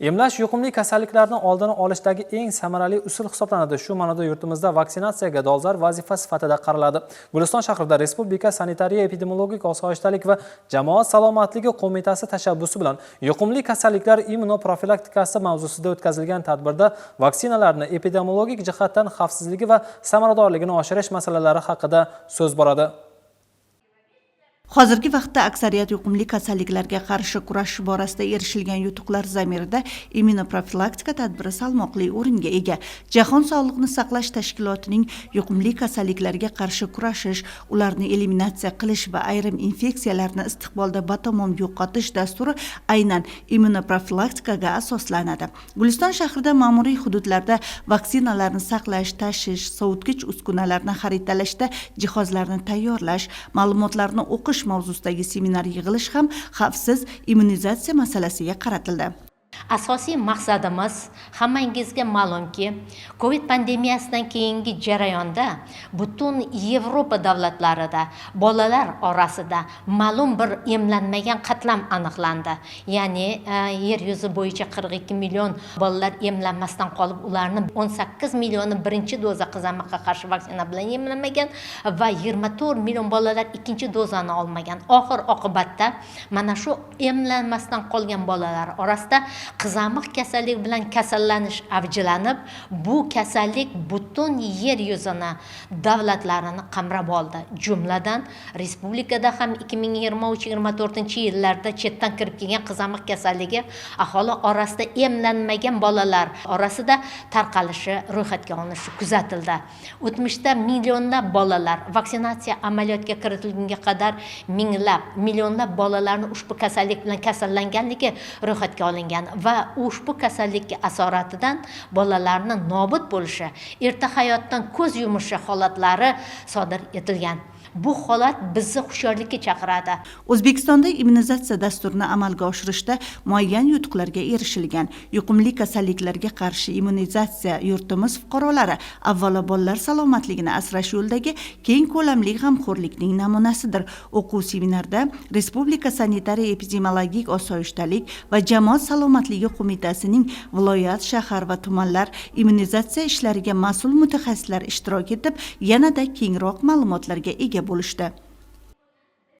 Emlash yuqumli kasalliklarni oldini olishdagi eng samarali usul hisoblanadi. Shu ma'noda yurtimizda vaksinatsiyaga dolzarb vazifa sifatida qaraladi. Guliston shahrida Respublika sanitariya epidemiologik osoyishtalik va jamoat salomatligi qo'mitasi tashabbusi bilan yuqumli kasalliklar immunoprofilaktikasi mavzusida o'tkazilgan tadbirda vaksinalarni epidemiologik jihatdan xavfsizligi va samaradorligini oshirish masalalari haqida so'z boradi. Hozirgi vaqtda aksariyat yuqumli kasalliklarga qarshi kurashish borasida erishilgan yutuqlar zamirida immunoprofilaktika tadbiri salmoqli o'ringa ega. Jahon sog'liqni saqlash tashkilotining yuqumli kasalliklarga qarshi kurashish, ularni eliminatsiya qilish va ayrim infeksiyalarni istiqbolda batamom yo'qotish dasturi aynan immunoprofilaktikaga asoslanadi. Guliston shahrida ma'muriy hududlarda vaksinalarni saqlash, tashish, sovutgich uskunalarni xaritalashda jihozlarni tayyorlash, ma'lumotlarni o'qish mavzusidagi seminar yig'ilish ham xavfsiz immunizatsiya masalasiga qaratildi. Asosiy maqsadimiz, hammangizga ma'lumki, Covid pandemiyasidan keyingi jarayonda butun Yevropa davlatlarida bolalar orasida ma'lum bir emlanmagan qatlam aniqlandi. Ya'ni yer yuzi bo'yicha 42 million bolalar emlanmasdan qolib, ularni 18 millioni birinchi doza qizamiqqa qarshi vaksina bilan emlanmagan va 24 million bolalar ikkinchi dozani olmagan. Oxir oqibatda mana shu emlanmasdan qolgan bolalar orasida qizamiq kasalligi bilan kasallanish avjlanib, bu kasallik butun yer yuzini davlatlarini qamrab oldi. Jumladan, respublikada ham 2023-24-yillarda chetdan kirib kelgan qizamiq kasalligi aholi orasida emlanmagan bolalar orasida tarqalishi ro'yxatga olinishi kuzatildi. O'tmishda millionlab bolalar, vaksinatsiya amaliyotga kiritilgunga qadar minglab, millionlab bolalarni ushbu kasallik bilan kasallanganligi ro'yxatga olingan va ushbu kasallikka asoratidan bolalarni nobud bo'lishi, erta hayotdan ko'z yumishi holatlari sodir etilgan. Bu holat bizni hushyorlikka chaqiradi. O'zbekistonda immunizatsiya dasturini amalga oshirishda muayyan yutuqlarga erishilgan. Yuqumli kasalliklarga qarshi immunizatsiya yurtimiz fuqarolari, avvalo bolalar salomatligini asrash yo'lidagi keng ko'lamli g'amxo'rlikning namunasidir. O'quv seminarda Respublika sanitariya epidemiologik osoyishtalik va jamoat salomatligi qo'mitasining viloyat, shahar va tumanlar immunizatsiya ishlariga mas'ul mutaxassislar ishtirok etib, yanada kengroq ma'lumotlarga ega bo'lishdi.